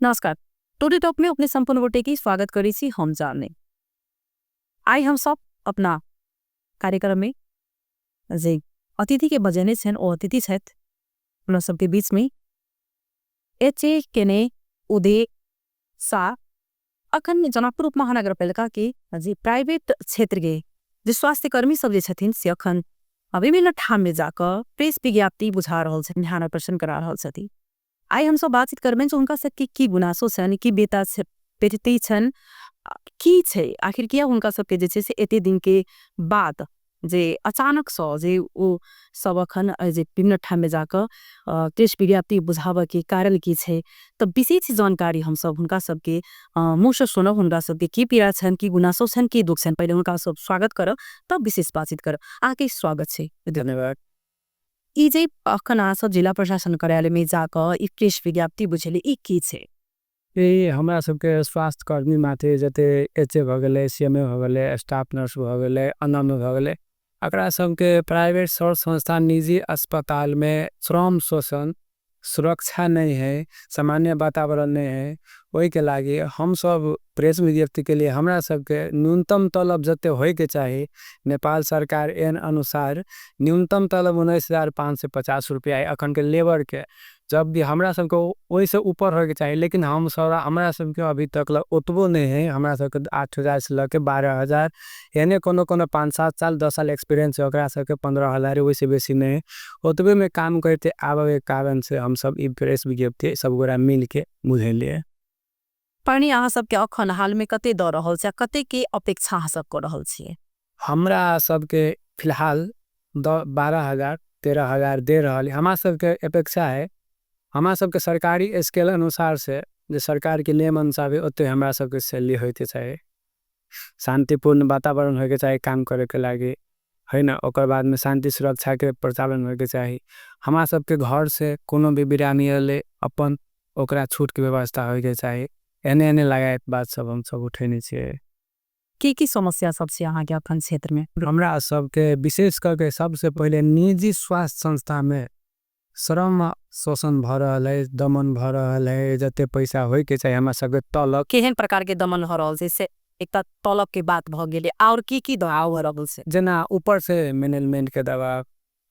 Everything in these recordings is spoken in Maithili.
नमस्कार, टोडी टॉक में अपने संपूर्ण गोटे की स्वागत करै छी। हम जाने आइ हम सब अपना कार्यक्रम में जे अतिथि के बजेने छन ओ अतिथि छथि अपना सबके बीच में एच ए केने उदय शाह। अखन जनकपुर उप महानगरपालिका के जे प्राइवेट क्षेत्र के जे स्वास्थ्यकर्मी सब जे छथिन से अखन विभिन्न ठाम में जाकर प्रेस विज्ञप्ति बुझा रहल छथिन, ध्यान आकर्षण करा रहल छथिन। आइ हम सब बातचीत करबनि जे हुनका सबके की गुनासो छनि, की बेता बेजती छनि, की छै आखिर, किया हुनका सबके जे छै से एते दिन के बाद जे अचानक सँ जे ओ सब अखन जे विभिन्न ठाम में जाकर प्रेस विज्ञप्ति बुझाबऽ के कारण की छै। तऽ विशेष जानकारी हम सब हुनका सबके मुँह से सुनब, हुनका सबके की पीड़ा छनि, की गुनासो छनि, की दुख छनि। पहिले हुनका सब स्वागत करब तब विशेष बातचीत करब। अहाँके स्वागत छै। धन्यवाद। ई जे अखन अहाँ सब जिला प्रशासन कार्यालय में जाकऽ ई प्रेस विज्ञप्ति बुझेली, ई की छै? ई हमरा सबके स्वास्थ्यकर्मी माथि जते एच ए भऽ गेलै, सी एम ए भऽ गेलै, स्टाफ नर्स भऽ गेलै, अनम भऽ गेलै, एकरा सबके प्राइवेट स्वास्थ्य संस्था निजी अस्पताल में श्रम शोषण, सुरक्षा नहीं है, सामान्य वातावरण नहीं है। ओहिके लागि हमसब प्रेस विज्ञप्ति के लिए हमरा सबके न्यूनतम तलब जते होइके चाही, नेपाल सरकार एन अनुसार न्यूनतम तलब 19,550 रुपया है अखन के लेबर के, जब भी हमरा सबके ओहिसे ऊपर होइके चाही, लेकिन हम सब हमरा सबके अभी तक ल ओतबो नहीं है। हमरा सबके 8,000 से लके 12,000, यानी कोनो कोनो 5-7 साल 10 साल एक्सपीरियंस है ओकरा सबके 15,000, ओहिसे बेसी नहीं है। ओतबे में काम करते आबे के कारण से हम सब ई प्रेस विज्ञप्ति सब गोरा मिल के बुझेलिए। पानी अहाँ सबके अखन हाल में कते दऽ रहल छै, कते के अपेक्षा अहाँ सब कऽ रहल छियै? हमरा सबके फिलहाल 12,000 13,000 दे रहल है। हमरा सबके अपेक्षा है, हमरा सबके सरकारी स्केल अनुसार से जे सरकार के नियम अनुसार है ओते हमरा सबके सैलरी होइके चाही, शांतिपूर्ण वातावरण होइके चाही काम करे के लागि है न। ओकर बाद में शांति सुरक्षा के प्रचालन होइके चाही। हमरा सबके घर से कोनो भी बिरामी अले अपन ओकरा छूट के व्यवस्था होइके चाही। एने एने लगायत बात सब हम सब उठेने छियै। की की समस्या सब छै अहाँ के अखन क्षेत्र में? हमरा सबके विशेष करके सबसे पहिले निजी स्वास्थ्य संस्था में श्रम शोषण भ रहल है, दमन भ रहल है। जते पैसा होइके चाही हमरा सबके तलब। केहन प्रकार के दमन भ रहल छै? से एकटा तलब के बात भ गेलै, और की की दबाव भ रहल छै? जेना ऊपर से मैनेजमेंट के दबाव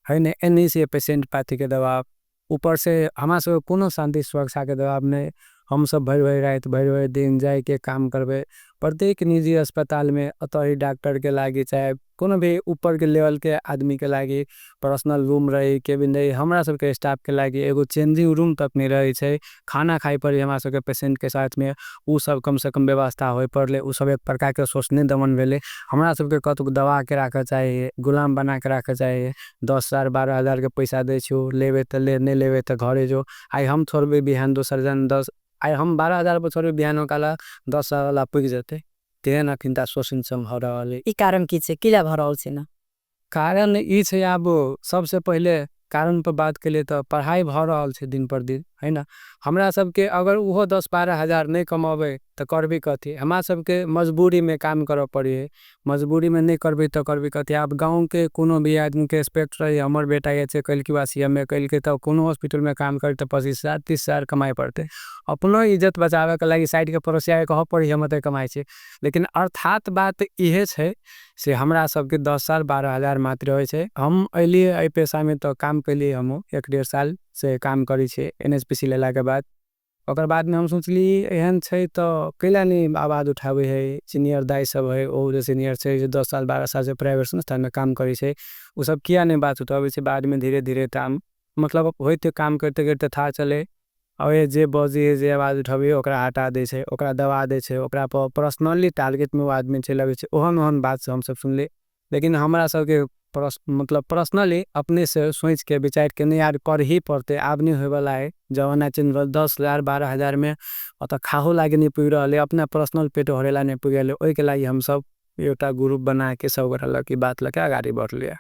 है ने, एनी से पेशेंट पार्टी के दबाव, ऊपर से हमरा सबके कोनो शांति सुरक्षा के दबाव नहीं। हम सब भरि भरि राति भरि भरि दिन जाके काम करबे। प्रत्येक निजी अस्पताल में अतः ही डॉक्टर के लागी चाहे कोनो भी ऊपर के लेवल के आदमी के लागी पर्सनल रूम रही, केबिन रही। हमरा सबके स्टाफ के लागी एगो चेंजिंग रूम तक नहीं रहे छै। खाना खाइ पड़ी हमरा सबके पेशेंट के साथ में, उ सब कम से कम व्यवस्था होय पड़ले। उ सब एक प्रकार के शोषणे दमन भेले। हमरा सबके कतौ दबा के राखे चाहिए, गुलाम बना के राखे चाहिए। 10,000 12,000 के पैसा दै छियो, लेबे त ले, नहीं लेबे त घरे जो। आइ हम छोड़बे बिहान दोसर जन 10, आइ हम 12,000 पर छोड़बे बिहान ओकाला 10,000 वाला पुगि जेतै। तेहन अखिनता शोषण सब भऽ रहल है। ई कारण की छै, किया भऽ रहल छै ना? कारण ई छै, आब सबसे पहिले कारण पर बात के लिए तऽ पढ़ाई भऽ रहल छै दिन पर दिन है ना। हमरा सबके अगर उहो 10-12 हजार नहीं कमाबे तऽ करबे कथी? हमरा सबके मजबूरी में काम करऽ पड़े है, मजबूरी में नहीं करबे तऽ करबे कथी? आब गाँव के कोनो भी आदमी के एक्सपेक्ट रही हमर बेटा ये छै कल की सी एम ए कल के तऽ कोनो हॉस्पिटल में काम करे तऽ 25,000 30,000 कमाए पड़ते। अपनो इज्जत बचावे के लागि साइड के पड़ोसिया के कहऽ पड़ी हम तऽ कमाइ छै। लेकिन अर्थात बात इहे छै से हमरा सबके 10,000 12,000 मात्र होइ छै। हम अलिए एहि पेशा में तऽ काम कैलिए, हम 1-1.5 साल से काम करै छियै एन एच पी सी लेला के बाद। ओकर बाद में हम सोचली एहन छै तऽ कैला नहीं आवाज उठाबै है। सीनियर दाइ सब है, ओ जे सीनियर छै जे 10 साल 12 साल से प्राइवेट संस्था में काम करै छै, ओ सब किया नहीं बात उठाबै छै? बाद में धीरे धीरे काम मतलब होइते काम करते करते था चले और ये जे बजे है जे आवाज उठाबै ओकरा हटा दै छै, ओकरा दबा दै छै, ओकरा पर पर्सनली टारगेट में ओ आदमी चलि अबै छै। ओहन ओहन बात से हमसब सुनली। लेकिन हमरा सबके मतलब पर्सनली अपने से सोच के विचार के नहीं यार कर ही पड़ते, आब नहीं होयवला है। जमाना चेंज भऽ 10,000 12,000 में अतः खाहो लागे नहीं पुगि रहल है, अपना पर्सनल पेट भरेला नहीं पुगि रहल है। ओहिके लागि हमसब एउटा ग्रुप बना के सब गोटा लऽ के बात लऽ के अगाडि बढ़लियै।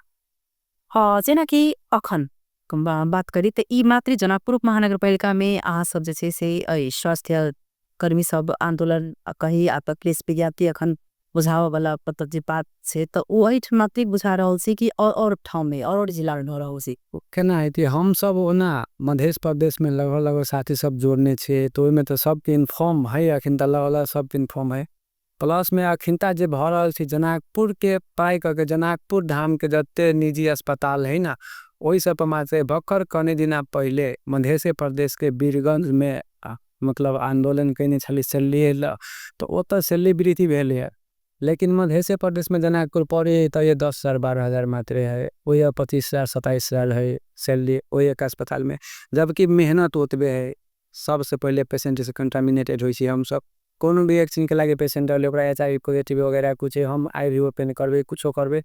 हाँ, जेनाकि अखन बात करी तऽ ई मात्र जनकपुर महानगरपालिका में अहाँ सब जे छै से स्वास्थ्य कर्मी सब आंदोलन कही आ प्रेस विज्ञप्ति अखन बुझाबऽ वाला मतलब जे बात छै तऽ ओ एहिठाम मात्रे बुझा रहल छै कि और ठाम में और जिला में भऽ रहल छै? केना हेतै, हमसब ओना मध्य प्रदेशमे लगभग लगभग साथी सब जोड़ने छियै, तऽ ओहिमे तऽ सबके इन्फॉर्म है। अखन तऽ लगभग लगभग सबके इन्फॉर्म है। प्लसमे अखिनता जे भऽ रहल छै, जनकपुरके पाइ कऽ के जनकपुर धामके जते निजी अस्पताल है ने, ओहि सब पर मात्र भक्कर कने दिना पहिले मधेशे प्रदेशके वीरगंजमे मतलब आन्दोलन कयने छलै सैलरी लए, तऽ ओतऽ सैलरी वृद्धि भेलैए। लेकिन मधेशे प्रदेशमे जनकपुर पड़ै तऽ 10,000 12,000 मात्रे है, ओहि 25,000 27,000 है सैलरी ओहि एक अस्पतालमे, जबकि मेहनत ओतबे है। सबसँ पहिले पेशेंटसँ कंटामिनेटेड होइ छी हमसब। कोनो भी एक्शनके लागि पेशेंट रहलै, ओकरा HIV positive वगैरह कुछ, हम IV open करबै, कुछो करबै,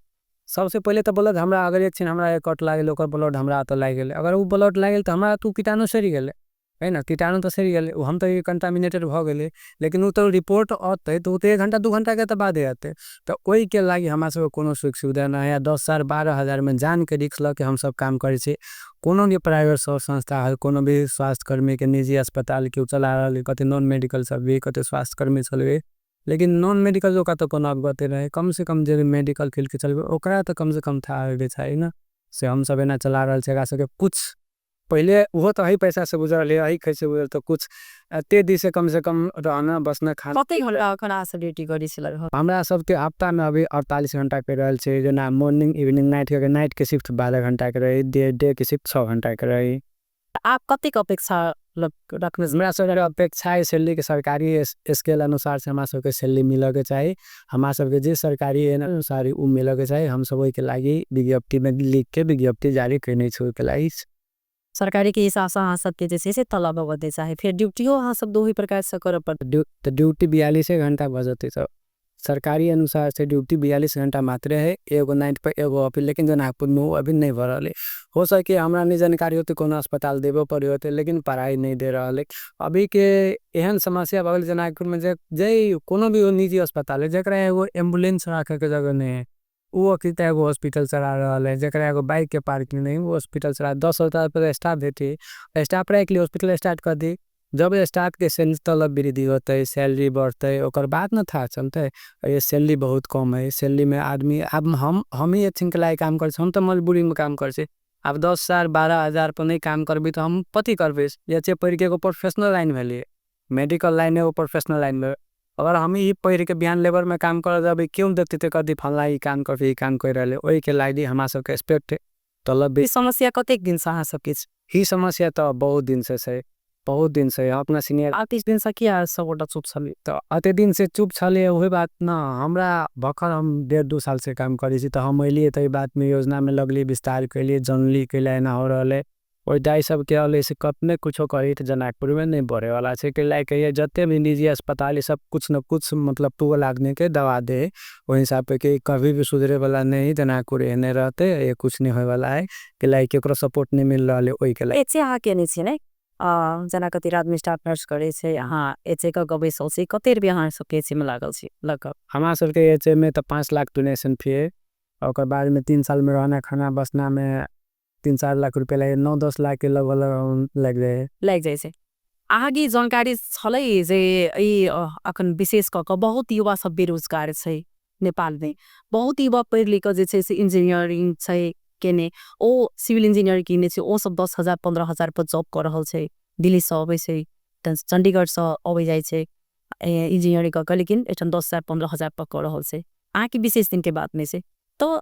सबसँ पहिले तऽ ब्लड हमरा, अगर एक क्षण हमरा कट लागल, ओकर ब्लड हमरा ओतऽ लागि गेलै, अगर ओ ब्लड लागि गेल तऽ हमरा तऽ ओ कीटाणु सड़ि गेलै है ने, कीटाणु तऽ सड़ि गेलै, हम तऽ कंटामिनेटेड भऽ गेलै। लेकिन ओ तऽ रिपोर्ट अतै तऽ ओ तऽ 1 घंटा 2 घंटाके तऽ बादे अतै। तऽ ओहिके लागि हमरा सबके कोनो सुख सुविधा नहि है। 10,000 12,000मे जानके रिस्क लऽ के हमसब काम करै छी। कोनो भी प्राइवेट संस्था है, कोनो भी स्वास्थ्यकर्मीके निजी अस्पताल केओ चला रहल है, कते नॉन मेडिकल सब भी, कते स्वास्थ्यकर्मी चलबै, लेकिन नॉन मेडिकल ओकरा तऽ कोनो अवगते रहै, कम से कम जे मेडिकल फील्डके चलबै ओकरा तऽ कम से कम थाहा होइके चाही ने। से हमसब एना चला रहल छी। एकरा सबके कुछ पहिले ओहो तऽ एही पैसासँ गुजरल है, एही खैसे गुजरल, तऽ कुछ एते दिनसँ कम से कम रहना बसना खाना। कते घंटा एखन अहाँ सब ड्यूटी करै छी लगभग? हमरा सबके हफ्तामे अभी 48 घंटा करि रहल छै, जेना मॉर्निंग इवनिंग नाइट के, नाइट के शिफ्ट 12 घंटा के रही, डे डे के शिफ्ट 6 घंटा के रही। आप कतेक अपेक्षा रखने? हमरा सबके अपेक्षा है सैलरी के सरकारी स्केल अनुसार से हमरा सबके सैलरी मिलऽके चाही। हमरा सबके जे सरकारी अनुसार ओ मिलऽके चाही। हमसब ओहिके लागि विज्ञप्तिमे लिख के विज्ञप्ति जारी कयने छी ओहिके लागि। सरकारी के हिसाब से अहाँ सबके जे छै से तलब बदले चाही, फेर ड्यूटियो अहाँ सब ओहि प्रकार से करऽ पड़त? तऽ ड्यूटी 42 घंटा भऽ जेतै, तऽ सरकारी अनुसार से ड्यूटी 42 घंटा मात्रे है, एगो नाइट पर एगो ऑफ। लेकिन जनकपुरमे ओ अभी नहि भऽ रहल है। हो सके हमरा नहि जानकारी होतै, कोनो अस्पताल देबो पड़े होतै, लेकिन पढ़ाइ नहि दे रहल है। अभीके एहन समस्या भऽ गेल जनकपुरमे जे जे कोनो भी निजी अस्पताल है, जकरा एगो एम्बुलेंस राखैके जगह नहि है, ओ अखन एगो हॉस्पिटल चला रहल है। जकरा एगो बाइक के पार्किंग नहीं, वो हॉस्पिटल चला, 10,000 पर स्टाफ भेटी, स्टाफ राखि ली, हॉस्पिटल स्टार्ट कर दी। जब स्टाफ के तलब वृद्धि होतै, सैलरी बढ़तै, ओकर बाद ने थाहा चलतै। ये सैलरी बहुत कम है। सैलरीमे आदमी आब हम ही एकछिनके लागि काम करै छी, हम तऽ मजबूरीमे काम करै छी। आब 10,000 12,000 पर नहि काम करबै तऽ हम कथी करबै? जे पढ़िके एगो प्रोफेशनल लाइन भेलै, मेडिकल लाइन एगो प्रोफेशनल लाइन भेलै। अगर हम ई पढ़िके बिहान लेबरमे काम करऽ जेबै, क्यों देखतै तऽ कहतै फल्लाँ ई काम कर, ई काम करि रहलै। ओहिके लागि हमरा सबके एक्सपेक्ट तलब। ई समस्या कतेक दिनसँ अहाँ सबके? ई समस्या तऽ बहुत दिनसँ छै, बहुत दिनसँ। अपना सीनियर अति दिनसँ किया सब गोटा चुप छलै? तऽ अते दिनसँ चुप छलै ओही बात न। हमरा भर्खर हम 1.5-2 सालसँ काम करै छी, तऽ हम अयलियै तऽ एहि बातमे योजनामे लगलियै, विस्तार कयलियै, जनली कैला एना हो रहल है। ओहि दाइ सबके रहलै से कतने कुछो करी तऽ जनकपुरमे नहि बढ़ैवला छै, कैला कि जते भी निजी अस्पताल सब कुछ न कुछ मतलब टुवेल्व आदमीके दवा दे, ओहि हिसाबके कि कभी भी सुधरैवला नहि, जनकपुर एहने रहतै, ये कुछ नहि होइवला है, कैला केकरो सपोर्ट नहि मिल रहल है ओहिके लागि। एचे अहाँ केने छी ने, जेना कते आदमी स्टाफ नर्स करै छै, अहाँ एचे कऽ कऽ बैसल छी, कते रुपया अहाँ सबके एचे में लागल छी लगभग? हमरा सबके एचे में तऽ 5 लाख डोनेशन फी है, ओकर बादमे 3 सालमे रहना खाना बसनामे 3-4 लाख रुपया लागि, 9-10 लाख के लगभग लागि जाइ है। लागि जाइ छै। अहाँके जानकारी छलै जे ई अखन विशेष कऽ कऽ बहुत युवा सब बेरोजगार छै नेपालमे? बहुत युवा पढ़ि लिख कऽ जे छै से इंजीनियरिंग छै केने, ओ सिविल इंजीनियरिंग केने छै, ओ सब 10,000 15,000 पर जॉब कऽ रहल छै, दिल्लीसँ अबै छै, चंडीगढ़सँ अबै जाइ छै इंजीनियरिंग कऽ कऽ, लेकिन एहिठाम 10,000 15,000 पर कऽ रहल छै। अहाँके विशेष दिन के बात नहि छै, तऽ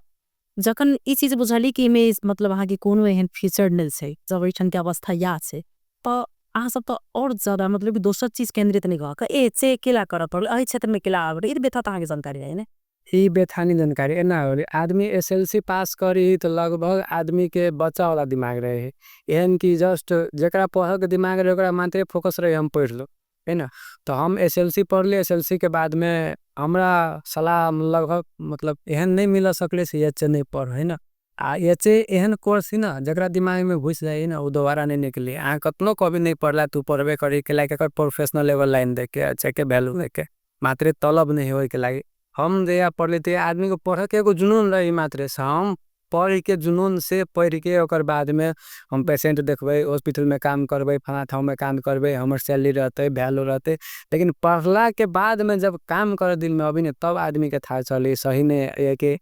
जखन ई चीज बुझलियै कि एहिमे मतलब अहाँके कोनो एहन फ्यूचर नहि छै, जब एहिठाम के अवस्था इएह छै, तऽ अहाँ सब तऽ आओर ज्यादा मतलब दोसर चीज केंद्रित नहि भऽ कऽ एचे केला करऽ पड़ल, एहि क्षेत्रमे केला आबऽ, ई व्यथा तऽ अहाँके जानकारी रहै ने? ई व्यथा नहि जानकारी। एना हो आदमी SLC पास करी तऽ लगभग आदमीके बच्चावाला दिमाग रहे, एहन कि जस्ट जकरा पढ़ऽके दिमाग रहे ओकरा मात्रे फोकस रहे हम पढ़ि लू, है न? तऽ हम SLC पढ़ली। SLC के बादमे हमरा सलाह लगभग मतलब एहन नहि मिल सकलै से एच ए नहि पढ़, है न? आ एच ए एहन कोर्स है न, जकरा दिमागमे घुसि जाइ ने ओ दोबारा नहि निकले। अहाँ कतनो कभी नहि पढ़ला तू पढ़बे करी के लागि, एकर प्रोफेशनल लेवल लाइन देखके, अच्छा के वैल्यू देखके मात्रे, तलब नहि होइके लागि। हम जहिया पढ़ली तहिया आदमीके पढ़ऽके एगो जुनून रही मात्रे से हम पढ़िके जुनूनसँ पढ़िके ओकर बादमे हम पेशेन्ट देखबै, हॉस्पिटलमे काम करबै, फलाँ ठाउँमे काम करबै, हमर सैलरी रहतै, वैल्यू रहतै। लेकिन पढ़लाके बादमे जब काम करऽ दिनमे अभी ने, तब आदमीके थाह चली सहीमे कि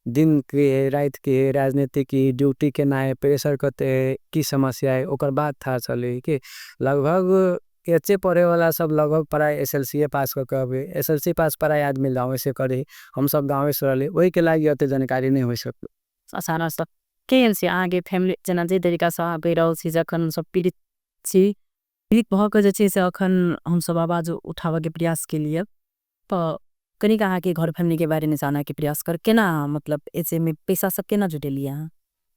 दिन की है, राति की है, राजनीति की, ड्यूटी केना है, प्रेशर कते है, की समस्या है, ओकर बाद थाह चली कि लगभग एचे पढ़ेवला सब लगभग पढ़ाइ एसएलसीए पास कऽ के अबै। एसएलसी पास पढ़ाइ आदमी गाँवेसँ करी, हमसब गाँवेसँ रहली, ओहिके लागि ओते जानकारी नहि होइ सकलै। अचानक से केहन छै अहाँके फैमिली? जेना जे तरीकासँ अहाँ कहि रहल छी, जखन हमसब पीड़ित छी, पीड़ित भऽ कऽ जे छै से अखन हमसब आवाज उठाबऽके प्रयास केलियै, तऽ कनिक अहाँके घर फैमिलीके बारेमे जानऽके प्रयास कर। केना मतलब एचएमे पैसा सब केना जुटेलियै अहाँ?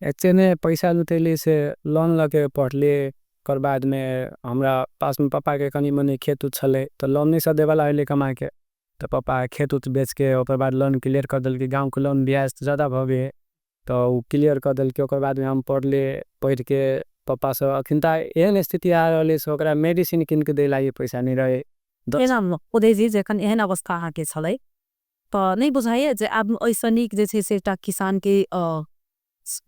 एचएमे पैसा जुटेली से लोन लऽ के पढ़लियै। ओकर बादमे हमरा पासमे पप्पाके कनि मनि खेत उत छलै, तऽ लोन नहि सधेवला होलै कमाके, तऽ पप्पा खेत उत बेचके ओकर बाद लोन क्लियर कऽ देलकै। गाँवके लोन ब्याज ज्यादा भऽ गेलै, तऽ ओ क्लियर कऽ देलकै। ओकर बादमे हम पढ़लियै। पढ़िके पप्पा सब अखन तऽ एहन स्थिति आ रहलै से ओकरा मेडिसिन कीन के दै लागि पैसा नहि रहै। एना उदय जी, जखन एहन अवस्था अहाँके छलै तऽ नहि बुझाइए जे आब एहिसँ नीक जे छै से एकटा किसानके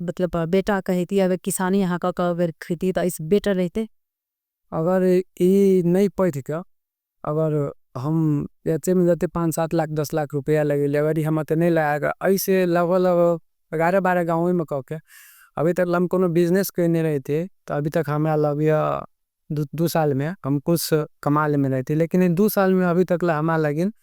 मतलब बेटा कहैती, अगर किसानी अहाँ कऽ कऽ अगर खैती तऽ एहिसँ बेटर रहितै? अगर ई नहि पढ़ि कऽ अगर हम एचएमे जते 5-7 लाख 10 लाख रुपया लगेली, अगर ई हम एते नहि लगा कऽ एहिसँ लगभग लगभग 11-12 गाँवेमे कऽ के अभी तक हम कोनो बिजनेस कयने रहितियै, तऽ अभी तक हमरा लगैए 2 सालमे हम कुछ कमा लेने रहिती। लेकिन 2 सालमे अभी तक ला हमरा लगिन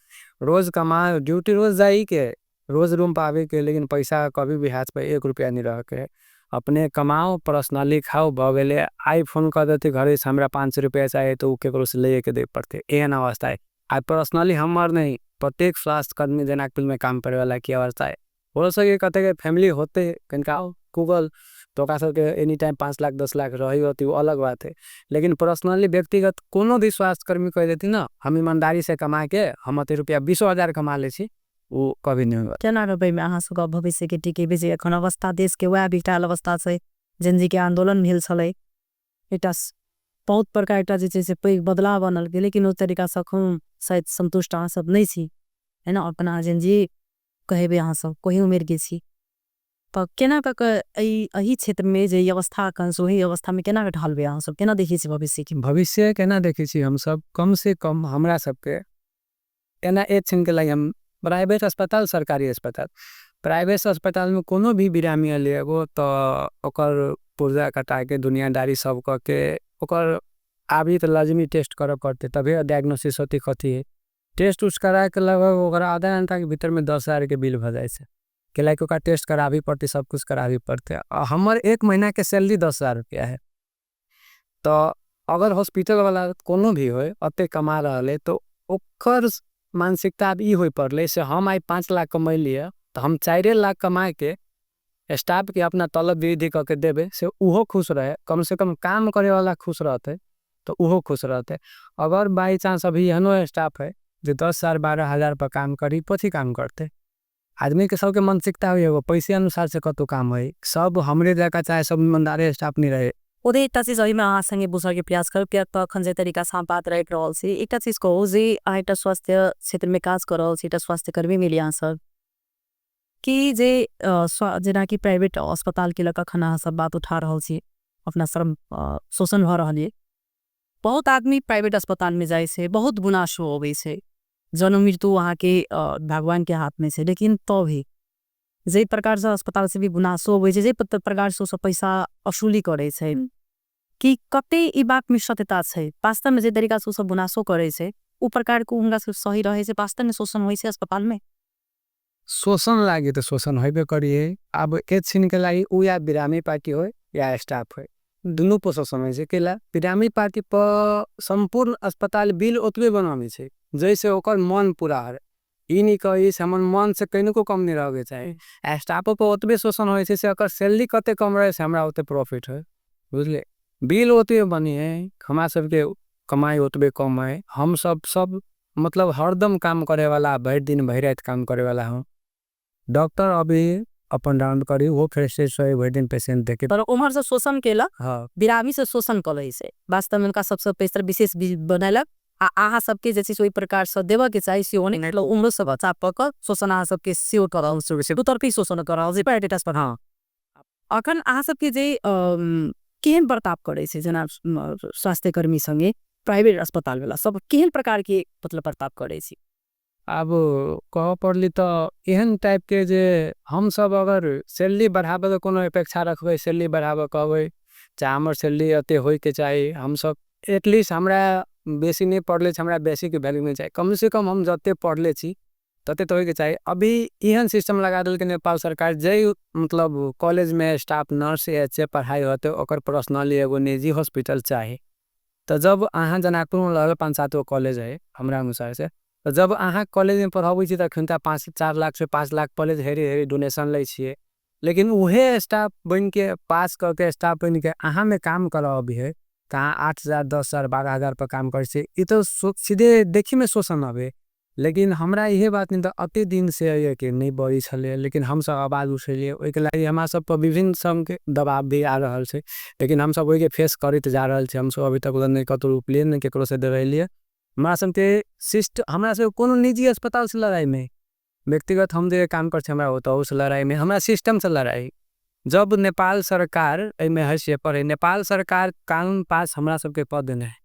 रोज कमा, ड्यूटी रोज जाइके, रोज रूम पर आबैके, लेकिन पैसा कभी भी हाथ पर 1 रुपया नहीं रहके। अपने कमाओ, पर्सनली खाओ, भऽ गेलै। आइ फोन कऽ देतै घरेसँ हमरा 500 रुपया चाही, तऽ ओ ककरोसँ लैएके दे पड़तै, एहन अवस्था है। आ पर्सनली हमर नहि, प्रत्येक स्वास्थ्यकर्मी जनकपुरमे काम करैवला की अवस्था है। ओहो सबके कतेक फैमिली होतै कनिका गूगल, तऽ ओकरा सबके एनी टाइम 5 लाख 10 लाख रहै होतै, ओ अलग बात है। लेकिन पर्सनली व्यक्तिगत कोनो भी स्वास्थ्यकर्मी कहि देथिन ने हम ईमानदारी से कमा के हम अते रुपया 20,000 कमा लै छी, ओ कभी नहि होगा। केना रहबै अहाँ सबके भविष्य के टिकेबै जे एखन अवस्था देश के वएह बिकटाल अवस्था छै? जेनजी के आंदोलन भेल छलै, एकटा बहुत बड़का एकटा जे छै से पैघ बदलाव बनल गेलै, लेकिन ओहि तरीका से एखन शायद संतुष्ट अहाँ सब नहि छी, है ना? अपना जेनजी कहेबै अहाँ सब कोही उमेर के छी, तऽ केना कऽ के एहि क्षेत्र में जे अवस्था एखन छै ओहि अवस्था में केना कऽ ढालबै अहाँ सब? केना देखै छी भविष्य के? भविष्य केना देखै छी हमसब? कम से कम हमरा सबके एना एक क्षण के लागि हम प्राइवेट अस्पताल, सरकारी अस्पताल, प्राइवेट अस्पताल में कोनो भी बिरामी अले एगो, तऽ ओकर पुर्जा कटा के दुनियादारी सब कऽ के ओकर आबी तऽ लाजमी टेस्ट करऽ पड़तै, तभे डायग्नोसिस होतै। कथी है टेस्ट उस्ट करा के लगभग ओकरा आधा घंटा के भीतर में 10,000 के बिल भऽ जाइ छै, कैलाकि ओकरा टेस्ट कराबी पड़तै, सब कुछ कराबी पड़तै। आ हमर 1 महीना के सैलरी 10,000 रुपया है, तऽ अगर हॉस्पिटल वाला कोनो भी होय अते कमा रहल है, तऽ ओकर मानसिकता आब ई होइ पड़लै से हम आइ 5 लाख कमैलियै तऽ हम 4 लाख कमा के स्टाफ के अपना तलब वृद्धि कऽ के देबै से ओहो खुश रहे, कम से कम काम करे वाला खुश रहते तऽ ओहो खुश रहते। अगर बाई चांस अभी एहनो स्टाफ है जे 10,000 12,000 पर काम करी, कथी काम करते? आदमी के सबके मानसिकता होइ एगो पैसे अनुसार से कतौ काम होइ, सब हमरे जकाँ चाहे सब ईमानदारे स्टाफ नहीं रहे। ओदे एकटा चीज एहिमे अहाँ संगे बुझऽके प्रयास करू, किएक तऽ अखन जे तरीका से अहाँ बात राखि रहल छी, एकटा चीज कहू जे अहाँ एकटा स्वास्थ्य क्षेत्रमे काज कऽ रहल छी, एकटा स्वास्थ्यकर्मी मिली अहाँ सब कि जे जेनाकि प्राइवेट अस्पताल के लऽ कऽ अखन अहाँ सब बात उठा रहल छी, अपना श्रम शोषण भऽ रहल ये, बहुत आदमी प्राइवेट अस्पताल में जाइ छै, बहुत गुनासो अबै छै, जन्म मृत्यु अहाँके भगवान के हाथ में छै, लेकिन तो भी जाहि प्रकार से अस्पताल से भी गुनासो अबै छै, जाहि प्रकार से ओ सब पैसा वसूली करै छै, कि कते ई बात में सत्यता छै? वास्तव में जे तरीका से ओ सब गुनासो करै छै ओ प्रकार के हुनका सब सही रहै छै? वास्तव में शोषण होइ छै अस्पताल में? शोषण लागे तऽ शोषण होबे करिए। अब एक छिन के लागि उ या बिरामी पार्टी हो या स्टाफ हो, दुनू पर शोषण होइ छै। कैला बिरामी पार्टी पर सम्पूर्ण अस्पताल बिल ओतबे बनाबै छै जैसे ओकर मन पूरा हरे, ई नहीं कही से हमर मन से कनिको कम नहीं रहके चाही। आ स्टाफो पर ओतबे शोषण होइ छै से ओकर सैलरी कते कम रहे से हमरा ओते प्रॉफिट है, बुझलिए? बिल ओतबे बनी है, हमरा सबके कमाई ओतबे कम है। हम सब मतलब हरदम काम करे वाला, भरि दिन भरि राति काम करे वाला हूँ। डॉक्टर अभी अपन राउंड करी, वो फ्रेश होय भरि दिन पेशेंट देखे। पर उम्हर से शोषण केलक, हाँ। बिरामी से शोषण करै छै, वास्तव में उनका सबसे पैसा विशेष बनेलक, आ अहाँ सबके जे छै से ओहि प्रकार से देबऽ के चाही से ओने मतलब उम्र से बचा पकड़ शोषण अहाँ सबके सेहो कऽ रहल छै, दू तरफी शोषण कऽ रहल छै प्राइवेट अस्पताल। हाँ। अखन अहाँ सबके जे केहन बर्ताव करै छै, जेना स्वास्थ्यकर्मी संगे प्राइवेट अस्पताल वाला सब केहन प्रकार के मतलब बर्ताव करै छै? आब कहऽ पड़ली तऽ एहन टाइप के जे हमसब अगर सैलरी बढ़ाबे के कोनो अपेक्षा रखबै, सैलरी बढ़ाबऽ कहबै, चाहे हमर सैलरी एते होइके चाही, हमसब एटलीस्ट हमरा बेसी नहि पढ़ले छी, हमरा बेसीके वैल्यू नहि चाही, कम से कम हम जते पढ़ले छी तते तऽ होइके चाही। अभी एहन सिस्टम लगा देलकै नेपाल सरकार, जे मतलब कॉलेज में स्टाफ नर्स एच ए पढ़ाई होते ओकर पर्सनली एगो निजी हॉस्पिटल चाही। तऽ जब अहाँ जनकपुर में लगल 5-7 गो कॉलेज है हमरा अनुसार से, तऽ जब अहाँ कॉलेज में पढ़ाबै छी तखन तऽ 5-4 लाख से 5 लाख कॉलेज हेरी हेरी डोनेशन लै छियै, लेकिन उहे स्टाफ बन के पास कऽ के स्टाफ बन के अहाँ में काम कराबी है तऽ अहाँ 8,000 10,000 12,000 पर काम करै छियै। ई तऽ सीधे देखी में शोषण अबे। लेकिन हमरा इहे बात नहीं तऽ अते दिन से है कि नहीं बढ़ी छलै, लेकिन हमसब आवाज उठेलियै, ओहिके लागि हमरा सब पर विभिन्न संग के दबाव भी आ रहल छै, लेकिन हमसब ओहिके फेस करैत जा रहल छी। हमसब अभी तक नहि कतौ रोपलियै, नहि केकरो से डरेलियै। हमरा सबके शिष्ट, हमरा सबके कोनो निजी अस्पताल से लड़ाई नहीं, व्यक्तिगत हम जे काम करै छी हमरा ओतहु से लड़ाई नहीं, हमरा सिस्टम से लड़ाई। जब नेपाल सरकार एहिमे हैसियत पर है, नेपाल सरकार कानून पास हमरा सबके कऽ देने है,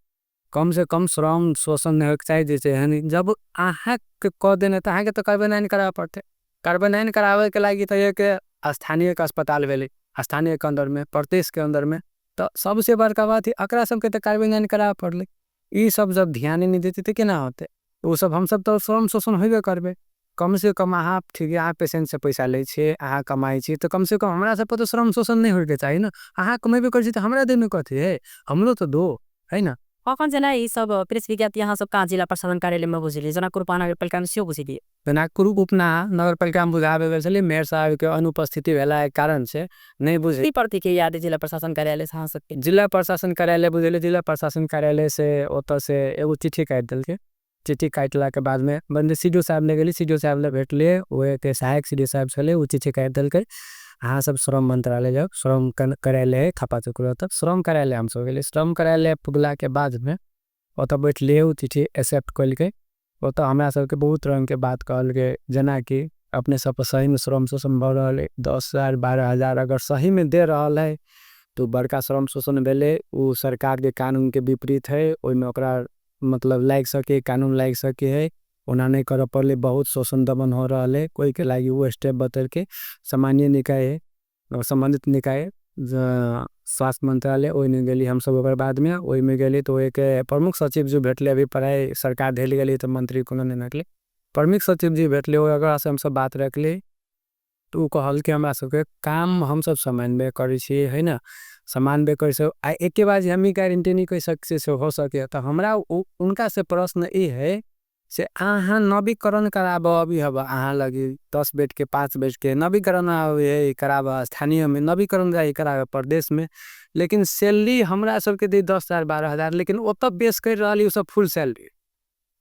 कम से कम श्रम शोषण नहीं होइके चाही, जैसे एहन जब अहाँके कऽ देने तऽ अहाँके तऽ कार्बनाइन कराबऽ पड़तै। कार्बनाइन कराबैके लागि तऽ एक स्थानीय के अस्पताल भेलै, स्थानीय के अंदर में, प्रदेश के अंदर में, तऽ सबसे बड़का बात है एकरा सबके तऽ कार्बनाइन कराबऽ पड़लै। ई सब जब ध्यान नहि देतै तऽ केना होतै? ओ सब हमसब तऽ श्रम शोषण होबे करबै। कम से कम अहाँ ठीक है, अहाँ पेशेंट से पैसा लै छियै, अहाँ कमाइ छियै, तऽ कम से कम हमरा सब पर तऽ श्रम शोषण नहि होइके चाही ने। अहाँ कमेबे करै छी तऽ हमरा देमे कथी है, हमरो तऽ दो है ने। अखन जेना ई सब प्रेस विज्ञप्ति अहाँ सब कहाँ जिला प्रशासन कार्यालय में बुझलियै, जनकपुर उपमहानगरपालिका में सेहो बुझलियै? जनकपुर उपमहानगरपालिका में बुझाबे गेल छलै, मेयर साहब के अनुपस्थिति भेला के कारण से नहीं बुझे। की प्रतिक्रिया दे जिला प्रशासन कार्यालय से अहाँ सबके? जिला प्रशासन कार्यालय बुझेलियै, जिला प्रशासन कार्यालय से ओतऽ से एगो चिट्ठी काटि देलकै। चिट्ठी काटला के बाद में बंदे सी डी ओ साहब लग गेली, सी डी ओ साहब लग भेटलियै, ओ एक सहायक सी डी ओ साहब छलै, ओ चिट्ठी काटि देलकै अहाँ सब श्रम मंत्रालय जाउ, श्रम कार्यालय थापा चौक ओतऽ श्रम कार्यालय हमसब गेलियै। श्रम कार्यालय पुगला के बाद में ओतऽ बैठलियै, ओ चिट्ठी एक्सेप्ट कयलकै। ओतऽ हमरा सबके बहुत रंग के बात कहलकै, जेनाकि अपने सब सही में श्रम शोषण भऽ रहल है, 10,000 12,000 अगर सही में दे रहल है तो बड़का श्रम शोषण भेलै, ओ सरकार के कानून के विपरीत है, ओहिमे ओकरा मतलब लागि सके, कानून लागि सके है, ओना नहि करऽ पड़लै, बहुत शोषण दमन हो रहल है। ओहिके लागि ओ स्टेप बतेलकै। सामान्य निकाय है, सम्बन्धित निकाय स्वास्थ्य मंत्रालय, ओहिमे गेली हमसब। ओकर बादमे ओहिमे गेली तऽ ओहिके प्रमुख सचिव जी भेटलै, अभी पढ़ाइ सरकार धैल गेली तऽ मंत्री कोनो नहि निकलै, प्रमुख सचिव जी भेटलै, ओकरासँ हमसब बात रखली तऽ ओ कहलकै हमरा सबके काम हमसब समन्वय करै छियै है ने, समन्वय करै छी आ एके बार हम ई गारंटी नहि कहि सकै छियै से हो सकै। तऽ हमरा उनका से प्रश्न ई है से अहाँ नवीकरण कराबऽ अभी हब अहाँ लगी 10 बेड के 5 बेड के नवीकरण आबै है कराबऽ, स्थानीय में नवीकरण जाइ कराबऽ प्रदेश में, लेकिन सैलरी हमरा सबके दी 10,000 12,000, लेकिन ओतऽ पेश कर रहल ओ सब फुल सैलरी।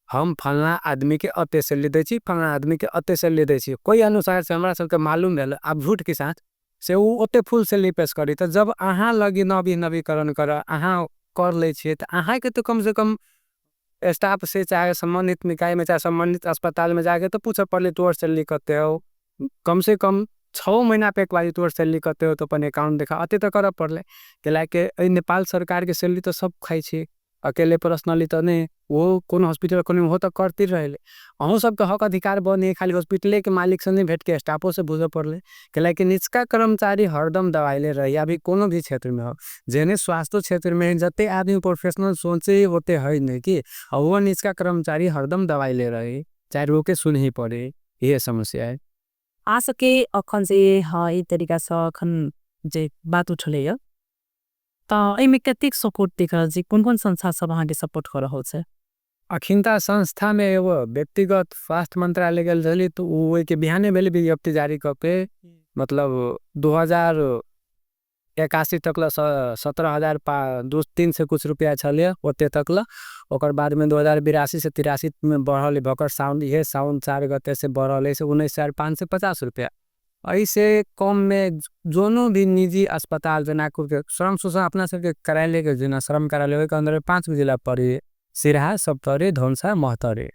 हम फलना आदमी के अते सैलरी दै छी, फलना आदमी के अते सैलरी दै छी, कोई अनुसार से हमरा सबके मालूम भेल आब झूठ के साथ से ओ ओते फुल सैलरी पेश करी। तऽ जब अहाँ लगी नवीकरण कर अहाँ कर लै छियै तऽ अहाँके तऽ कम से कम स्टाफ से चाहे सम्बन्धित निकाय में चाहे सम्बन्धित अस्पताल में जाके तो पूछऽ पड़लै तोहर सैलरी कते हौ, कम से कम 6 महीना पे एक बारी तोहर सैलरी कते हौ तो अपन अकाउंट देखा, अते तऽ करऽ पड़लै। कैलाकि एहि नेपाल सरकार के सैलरी तऽ सब खाइ छै, अकेले पर्सनली तऽ नहि, वो कोनो हॉस्पिटल कोनो ओहो तऽ करते रहले, अहूँ सबके हक अधिकार बने, खाली हॉस्पिटले के मालिक से नहीं भेट के स्टाफो से बुझऽ पड़लै। कैलाकि निचका कर्मचारी हरदम दबाइले रही, अभी कोनो भी क्षेत्र में हो, जेने स्वास्थ्य क्षेत्र में जते आदमी प्रोफेशनल सोचे होते है नहीं कि वो निचका कर्मचारी हरदम दबाइले रही, चाहे रोके सुन ही पड़े, ये समस्या है। आ सके अखन से हाँ ई तरीका से अखन जे बात उठले है तऽ एहिमे कतेक सपोर्ट देख रहल छी, कोन कोन संस्था सब अहाँके सपोर्ट कर रहल छै? अखिनता संस्था में एगो व्यक्तिगत स्वास्थ्य मंत्रालय गेल छली तऽ ओ ओहिके बिहाने भेलै विज्ञप्ति जारी कऽ के, मतलब 2081 तक ल 17,000 2-3 से कुछ रुपया छलै ओते तक ल, ओकर बाद में 2082 से 83 में बढ़ल भकर साउन, इहे साउन 4 गते से बढ़ल है से 19,550 रुपया। ऐसे कम में जोनो भी निजी अस्पताल जनकपुर के श्रम शोषण अपना सबके कार्यालय के जेना श्रम कार्यालय के अंदर 5 गो जिला पड़े, सिरहा, सप्तरी, धनुषा, महोत्तरी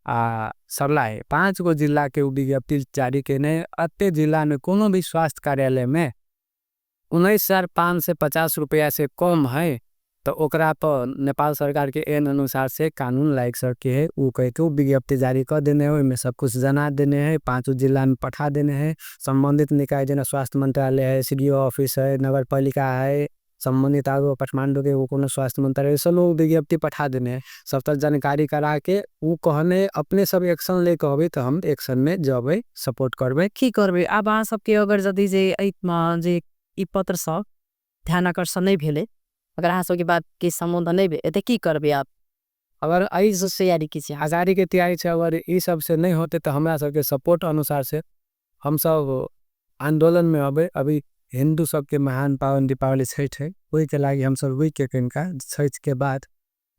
आ सर्लाही, 5 गो जिला के विज्ञप्ति जारी केने। अते जिला में कोनो भी स्वास्थ्य कार्यालय में 19,550 रुपैआ से कम है तऽ ओकरा पर नेपाल सरकार के एन अनुसार से कानून लागि सके है। उ कह के विज्ञप्ति जारी कर देने है, ओहिमे सब कुछ जना देने है, 5 जिला में पठा देने है। सम्बन्धित निकाय जेना स्वास्थ्य मंत्रालय है, सी डी ओ ऑफिस है, नगर पालिका है, सम्बन्धित आरो काठमांडू के कोनो स्वास्थ्य मंत्रालय सब लोग विज्ञप्ति पठा देने है। सब तरह जानकारी करा के उ कहने अपने सब एक्शन ले कहबे तो हम एक्शन में जबे, सपोर्ट करबे। की करबे आब अहाँ सबके अगर यदि जे जे ई पत्र सब ध्यान आकर्षण नहीं भेले, अगर अहाँ सबके बात के संबोधन नहीं भेले तो की करबे आप? अगर एहि तैयारी की छै? आजादी के तैयारी छै, अगर ई सब से नहीं होते तो हमरा सबके सपोर्ट अनुसार से हम सब आंदोलन में अबे। अभी हिंदू सबके महान पावन दीपावली छठ है, ओहि के लागि हम सब रुक के कनिका छठ के बाद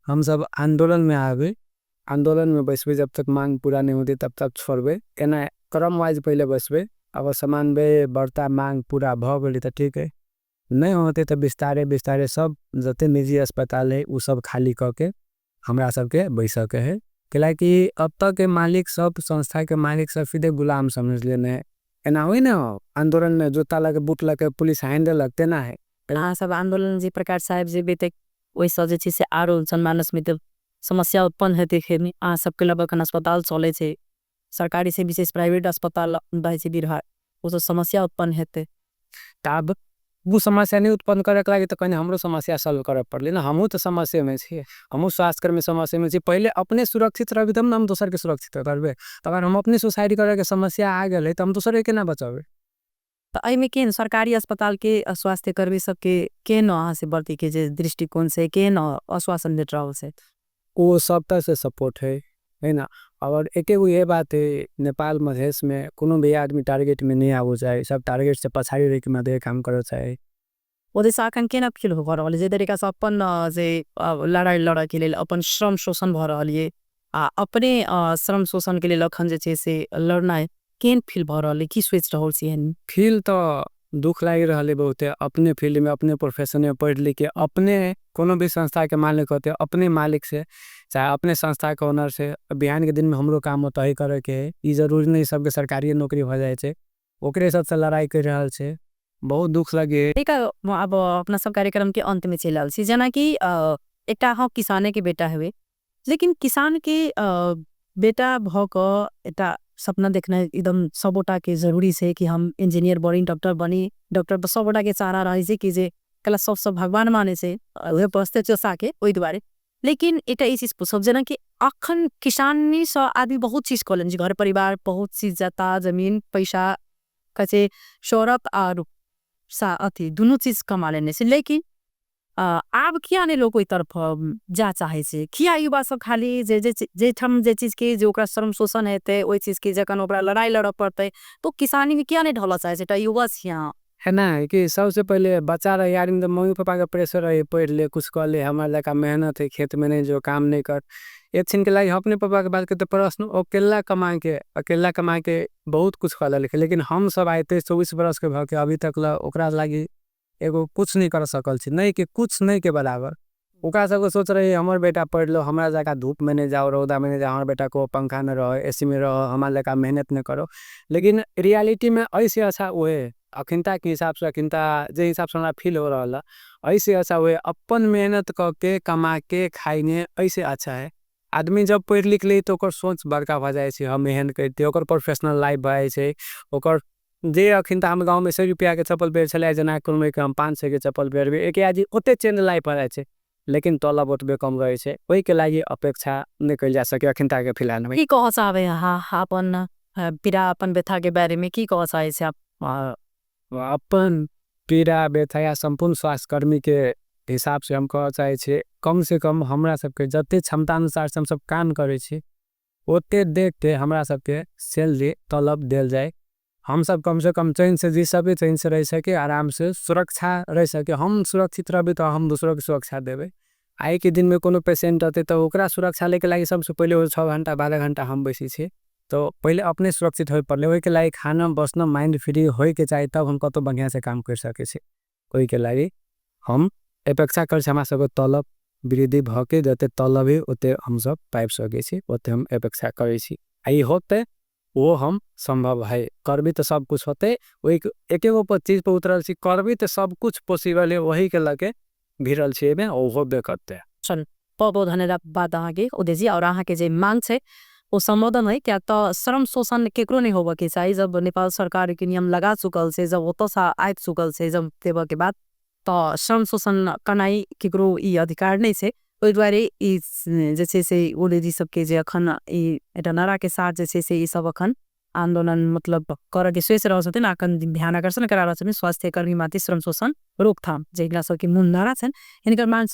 हम सब आंदोलन में आबे, आंदोलन में बैसबे, जब तक मांग पूरा नहीं होते तब तक छोड़बे, एना क्रम वाइज पहले बैसबे। अगर समन्वय बढ़ता मांग पूरा भ गेलै तो ठीक है, नहीं होते तो बिस्तारे बिस्तारे सब जते निजी अस्पताल है उ सब खाली क के हमरा सबके बैसके है। कैलाकि अब तक के मालिक सब संस्था के मालिक सब सीधे गुलाम समझ लेने है। एना होई ना आंदोलन में जूता लगे बूट लगे पुलिस हाइन देलक तेना है। अहाँ सब आंदोलन जे प्रकार साहब जे बेते ओहि जे छै से आरो जनमानस में तो समस्या उत्पन्न हेतै। खेमी अहाँ सबके लगभग अखन अस्पताल चलै छै, सरकारी से विशेष प्राइवेट अस्पताल रहै छै बिरहा, ओ सब समस्या उत्पन्न हेतै। तब वो समस्या नहीं उत्पन्न करे के लागि तो कहीं हमरो समस्या सॉल्व करे पड़ले ना। हमहूँ तो समस्या में छी, हमहूँ स्वास्थ्यकर्मी समस्या में छी। पहले अपने सुरक्षित रहबे तब ना हम दोसर के सुरक्षित करबे। अगर हम अपने सुसाइड करे के समस्या आ गेलै तो हम दोसर के केना बचाबे? तो एहिमे केहन सरकारी अस्पताल के स्वास्थ्यकर्मी सबके केहन अहाँ से बढ़ती के जे दृष्टिकोण से केहन आश्वासन देत रहल छै? वो सब तरह से सपोर्ट है, है ना। और एक एगो ये बात है, नेपाल मधेश में कोनो भी आदमी टारगेट में नहीं आबो चाहे, सब टारगेट से पछाड़ी रह के मधे काम करो चाहे। ओदे से अखन केना फील हो रहल जे तरीका से अपन जे लड़ाई लड़े के लेल अपन श्रम शोषण भ रहल ये आ अपने श्रम शोषण के लेल अखन जे छै से लड़नाइ केहन फील भ रहल ये, की सोच रहल छी एहन? फील तो दुख लागि रहल है बहुते। अपने फील्ड में अपने प्रोफेशन में पढ़ लिख के अपने कोनो भी संस्था के मालिक होते, अपने मालिक से चाहे अपने संस्था के ओनर से बिहान के दिन में हमरो काम होता ही करे के है। ई जरूरी नहीं सबके सरकारी नौकरी हो जाए छे, ओकरे सबसे लड़ाई कर रहल छे, बहुत दुख लगे। ठीक है, अब अपना सब कार्यक्रम के अंत में चलि रहल छी। जेना कि एकटा अहाँ किसाने के बेटा हेबै, लेकिन किसान के बेटा भऽ कऽ एकटा सपना देखनाइ एकदम सबोटा के जरूरी छै कि हम इंजीनियर बनी, डॉक्टर बनी। डॉक्टर तऽ सबोटा के चारा रहै छै कि जे कला सब सब भगवान मानै छै, उहे बसते चोसा के ओहि दुआरे। लेकिन एकटा ई चीज पूछब, जेना कि अखन किसानी सँ आदमी बहुत चीज कऽ लेने छै, घर परिवार बहुत चीज, जता जमीन पैसा कहै छै शोहरत आर सा अथी दुनू चीज कमा लेने छै, लेकिन आब किया नहि लोक ओहि तरफ जा चाहै छै? किया युवा सब खाली जे जे जे ठाम जे चीज के जे ओकरा श्रम शोषण हेतै ओहि चीज के जखन ओकरा लड़ाई लड़ऽ पड़तै तो किसानी में किया नहि ढलऽ चाहै छै? एकटा युवा छी अहाँ। है ना कि सबसे पहले बच्चा रहे आदमी तो मम्मी पापा के प्रेशर रहे, पढ़ ले कुछ कर ले, हमारा लड़का मेहनत है खेत में नहीं जो काम नहीं कर। एक क्षण के लागि अपने पापा के बात के तो प्रश्न अकेला कमा के बहुत कुछ कर लेलकै, लेकिन हम सब आइ 23-24 बरस के भऽ के अभी तक ला ओकरा लागि एगो कुछ नहीं कर सकल छी, नहीं कि कुछ नहीं के बराबर। ओकरा सबके सोच रहे हमर बेटा पढ़ लो, हमरा जका धूप में नहीं जाओ, रौदा में नहीं जाओ, हमर बेटा को पंखा में रहो, एसी में रहो, हमारा लड़का मेहनत नहीं करो। लेकिन रियलिटी में ऐसे अच्छा उहे अखिनता के हिसाब से, अखिनता जे हिसाब से हमरा फील हो रहा है, ऐसे अच्छा उहे अपन मेहनत क के कमा के खाइने ऐसे अच्छा है। आदमी जब पढ़ लिख ले तो ओकर सोच बड़का भऽ जाइ छै, हम एहन करते, ओकर प्रोफेशनल लाइफ भऽ जाइ छै। ओकर जे अखिनता हम गाँव में 100 रुपया के चप्पल पहिर छलै, जेना कोनो एक हम 500 के चप्पल पहिरबै, एक आदमी ओते चेंज लाइफ भऽ जाइ छै, लेकिन तलब ओतबे कम रहै छै। ओहि के लागि अपेक्षा नहि कयल जा सकै अखिनता के फिलहाल में। की कहऽ चाहबै अहाँ अपन पीड़ा अपन व्यथा के बारे में की कहऽ चाहै छी आप? अपन पीड़ा व्यथा या सम्पूर्ण स्वास्थ्यकर्मी के हिसाब से हम कहऽ चाहै छियै, कम से कम हमरा सबके जते क्षमता अनुसार से हम सब काम करै छी ओते देख के हमरा सबके सैलरी तलब देल जाय। हम सब कम से कम चैन से जी सके, चैन से रह सके, आराम से सुरक्षा रह सके। हम सुरक्षित रहबै तो हम दोसरो के सुरक्षा देबै। आइ के दिन में कोनो पेशेंट अतै तो ओकरा सुरक्षा लेके लागि सबसे पहिले ओ 6 घंटा 12 घंटा हम बैसै छियै, तो पहिले अपने सुरक्षित होय पड़लै। ओहिके लागि खाना बसना माइंड फ्री होय के चाही, तब हम कतौ बढ़िया से काम कर सकै छी। ओहिके लागि हम अपेक्षा करै छी हमरा सबके तलब वृद्धि भऽ के जते तलब है ओते हम सब पाबि सकै छी, ओते हम अपेक्षा करै छी। आ ई होतै ओहो हम सम्भव है, करबी तऽ सब कुछ होतै। ओहि एकेगो पर चीज पर उतरल छी, करबी तऽ सब कुछ पॉसिबल है, वही के लके भिड़ल छी एहिमे, ओ होबे करतै। चलू, बहुत बहुत धन्यवाद अहाँके उदय जी। और अहाँके जे मांग छै ओ सम्बोधन है, क्या तऽ श्रम शोषण केकरो नहीं होबऽ के चाही। जब नेपाल सरकार के नियम लगा चुकल छै, जब ओतऽ से आबि चुकल छै, जब देबऽ के बाद तऽ श्रम शोषण करनाइ केकरो ई अधिकार नहि छै। ओहि दुआरे ई जे छै से उदय जी सबके जे अखन ई एकटा नारा के साथ जे छै से ई सब अखन आंदोलन मतलब करऽ के सोचि रहल छथिन, अखन ध्यान आकर्षण करा रहल छथिन। स्वास्थ्य कर्मी माथि श्रम शोषण रोकथाम जे हिनका सबके मूल नारा छनि, हिनकर मांग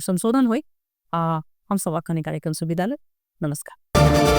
संशोधन होइ। हम सब अखन कार्यक्रम से विदा लेब। नमस्कार।